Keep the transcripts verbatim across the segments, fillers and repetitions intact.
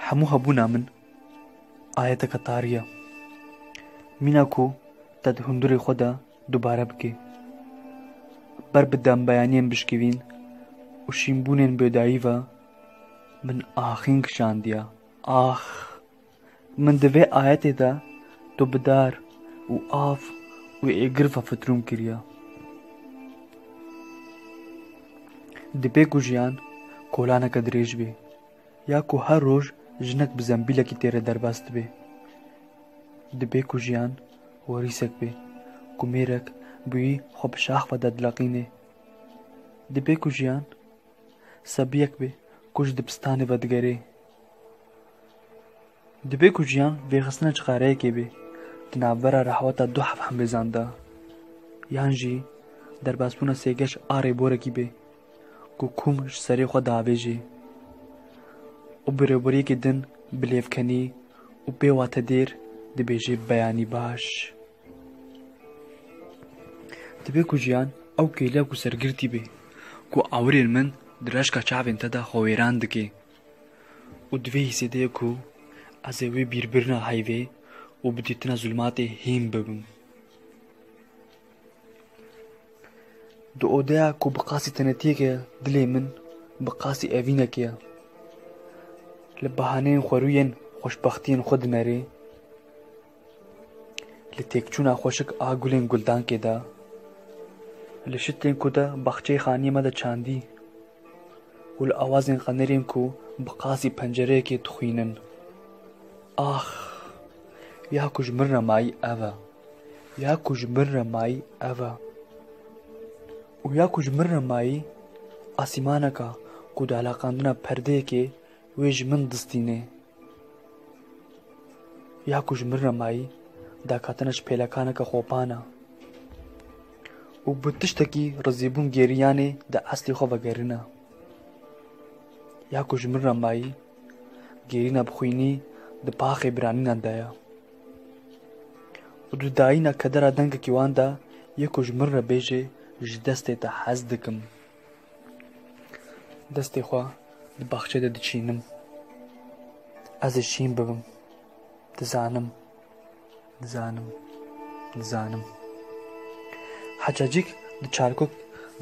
Hemû hebûna min ayeteke tarî ye. Mîna ku te di hundirê xwe de dubare bike. Ber bi dembeyaniyên bişkivîn û şînbûnên bêdayî ve min axîn kişandiye. Ax! Min di vê ayetê de tu bi dar û av û êgir ve fitrûn kiriye. Dibê ku jiyan kolaneke dirêj be, ya ku her roj jinek bi zembîlekî tê re derbas dibe. Dibê ku jiyan werîsek be, ku mêrek bi wî xwe bi şax ve dadileqîne. Dibê ku jiyan sebiyek be, ku ji dibistanê vedigere. Dibê ku jiyan vêxistina çixareyekê be, di navbera rehweta du hevhembêzan de, yan jî derbasbûna sêgeş a rêborekî be, ku kom ji serê xwe diavêje û bi rêboriyekê din bi lêvkenî û bê watedêr dibêje beyanî baş. Dibê ku jiyan ew kêliya ku sergirtî be, ku awirên min di reşka çavên te de xwe wêran dike û di vê hîsê de ye ku ez ê wê bîrbirina heyvê û bi dîtina zulmatê hîn bibim. Di odeya ku bi qasî tenetiyekê ye, dilê min bi qasî evînekê ye. Li bahaneyên xwerûyên xweşbextiyên xwe dinere. Li têkçûna xweşik a gulên guldankê de, li şitên ku di baxçeyê xaniyê me de çandî û li awazên qenerên ku bi qasî pencereyekê dixwînin. Ax! Ya ku ji min re mayî ev e. Ya ku ji min re mayî ev e. Û ya ku ji min re mayî asîmaneka ku di eleqandina perdeyekê wê ji min distîne. Ya ku ji min re mayî, dakatina ji pêlekaneke xopan e. Û bi tiştekî rizîbûn gêriyanê di eslê xwe vegerîne. Ya ku ji min re mayî, gêrîna bi xwînî di paxê biranînan de ye. Û di dayîna kedera dengekî wan de yê ku ji min re bêje, ji destê te hez dikim. Destê xwe di baxçê de diçînim. Ez ê şîn bibim. Dizanim. Dizanim. Dizanim. Hececîk di çarkok,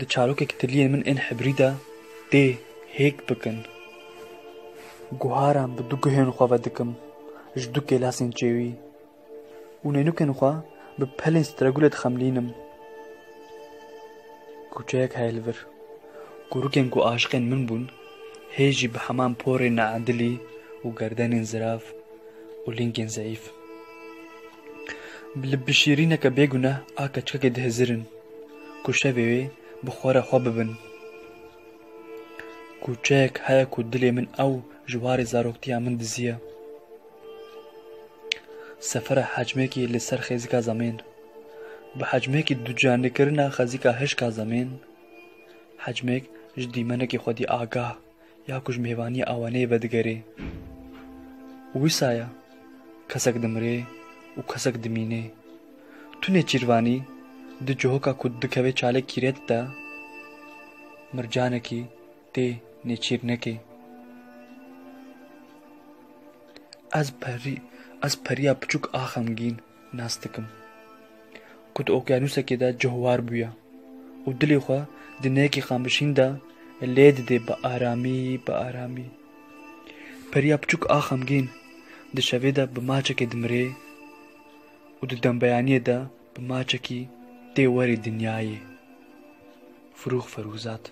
di çarokek tiliyên min ên hibrî de tê hêk bikin. Guharan bi du guhên xwe ve dikim, ji du kêlasên çêwî. Û nênûkên xwe bi pelên stregulê dixemlînim. Kuçeyek heye li vir. Kurikên ku aşiqên min bûn, hê jî bi heman porê needilî û gerdenên zirav û lingên zeîf. Li bi şîrîneke bêguneh a keçikekê dihizirin, ku şevê wê bi xwe re xwe bibin. Kuçeyek heye ku dilê min ew ji warê zaroktiya min diziye. Sefera hecmekî li ser xêzika zemên. Bi hecmekî ducanîkirina xezika hişka zemên, hecmek ji dîmenekî xwedî agah ya ku ji mêvaniya awaneyê vedigerê. Û wisa ye, kesek dimire û kesek dimîne. Tu nêçîrvanî di cihoka ku dikeve çalê kîret de, mircanekî tê nêçîrnekê. Ez perî, ez periya piçûk a xemgîn nas dikim, ku di okyanûsekê de cihwar bûye û dilê xwe di neyekî qamişîn de lê didê bi aramî, bi aramî. Periya piçûk a xemgîn di şevê de bi maçekê dimirê û di dembeyaniyê de bi maçekî tê werê dinyayê. Firûx Ferûzat.